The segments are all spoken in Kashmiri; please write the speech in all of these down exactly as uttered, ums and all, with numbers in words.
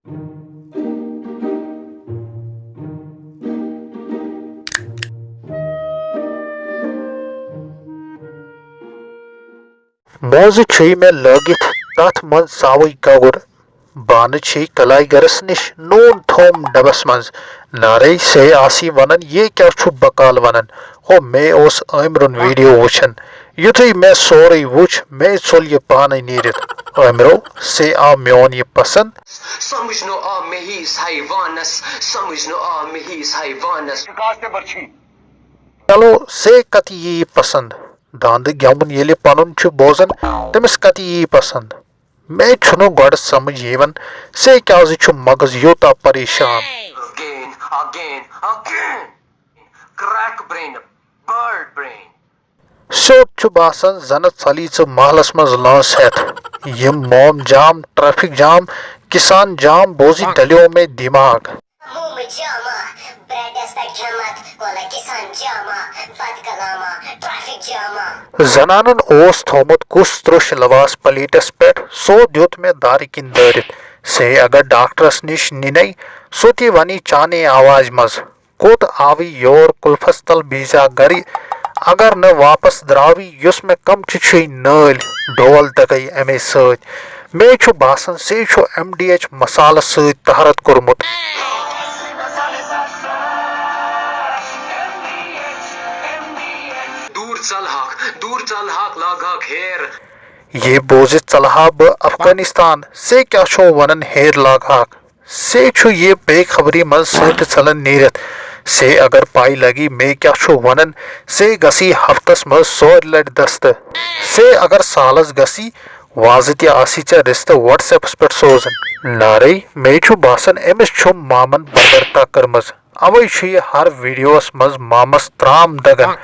موزٕ چھُے مےٚ لٲگِتھ تَتھ منٛز ساوٕے گگُر۔ بانہٕ چھے کلایگرس نِش نوٗن تھوم ڈبس منٛز۔ نارے سے آسی ونان، یے کیٛاہ چھُ بکال ونان؟ ہو، مے اوس عٲمرُن ویڈیو وٕچھان۔ یُتھُے مےٚ سورُے وٕچھ، مے ژوٚل یہِ پانے نیٖرِتھ۔ عٲمرو، سے آو میون یہِ پسند۔ سمجھ نہٕ آو مےٚ ہِس حیوانس، سمجھ نہٕ آو مےٚ ہِس حیوانس۔ چلو، سے کتہِ یی یہِ پسند؟ داندٕ گٮ۪وُن ییٚلہِ پنُن چھُ بوزان، تٔمِس کتہِ یی پسند؟ مےٚ چھُنہٕ گۄڈٕ سمجھ یِوان، سے کیازِ چھُ مغز یوٗتاہ پریشان۔ Again, again, again. Crack brain, bird brain. سیوٚد چھُ باسان زنہٕ ژلی ژٕ محلس منٛز لٲنٛس ہٮ۪تھ۔ یِم موم جام، ٹریفک جام، کسان جام بوزی ڈلیو مےٚ دماغ۔ مومہٕ جامہ، بریڈس پٮ۪ٹھ کھٮ۪متھ، کۄلہٕ کسان جامہ، بد کلامہ، ٹریفک جامہ۔ زنانن اوس تھومُت کُس ترٛوش لواس پلیٹس پٮ۪ٹھ، سُہ دیُت مےٚ دارِ کِنۍ دٲرِتھ۔ سے اگر ڈاکٹرس نِش نِنے، سُہ تہِ ونی چانے آوازِ منٛز، کوٚت آوٕے یور کُلفس تل بِہزِ ہا گرِ، اگر نہٕ واپس دراوٕے، یُس مےٚ کمچہِ چھُے نٲلۍ ڈول دگے امے سۭتۍ۔ مے چھُ باسان، سے چھُ ایم ڈی ایچ مسالہٕ سۭتۍ طہارت کوٚرمُت۔ دوٗر ژلہاکھ، دوٗر ژلہاکھ، لاگہاکھ ہیر۔ یہِ بوزِتھ ژلہا بہٕ افغانستان، سے کیٛاہ چھو ونان ہیر لاگہاکھ؟ سے چھُ یہِ بے خبری منٛز سۭتۍ ژلان نیٖرِتھ۔ سے اگر پاے لگی مے کیٛاہ چھُ ونان، سے گژھی ہفتس منٛز ژورِ لٹہِ دستہٕ۔ سے اگر سالس گژھی، وازٕ تہِ آسی ژےٚ رِستہٕ WhatsApp-س پٮ۪ٹھ سوزُن۔ نارے، مے چھُ باسان، أمِس چھُ مامن بربرتا کٔرمٕژ، اوے چھُ یہِ ہر ویڈیوس منٛز مامس ترام دگان۔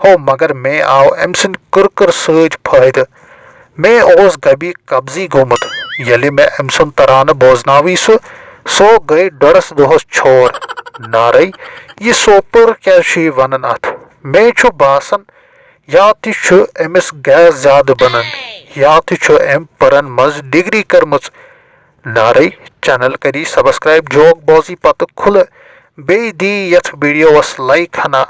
ہو، مگر مے آو أمۍ سٕنٛدِ کٕرکٕر سۭتۍ فٲیدٕ۔ مے اوس گبی قبضی گوٚمُت۔ ییٚلہِ مے أمۍ سُنٛد ترانہٕ بوزناوٕے سُہ، سُہ گٔے ڈۄڈس دۄہس چھور۔ نارے، یہِ سوپور کیٛازِ چھُ یہِ ونان اتھ؟ مے چھُ باسان، یا تہِ چھُ أمِس گیس زیادٕ بنان، یا تہِ چھُ أمۍ پٔرن منٛز ڈگری کٔرمٕژ۔ نارے، چینل کری subscribe، جوک بوزی پتہٕ کھُلہٕ، بیٚیہِ دی یتھ ویڈیوس like ہنا۔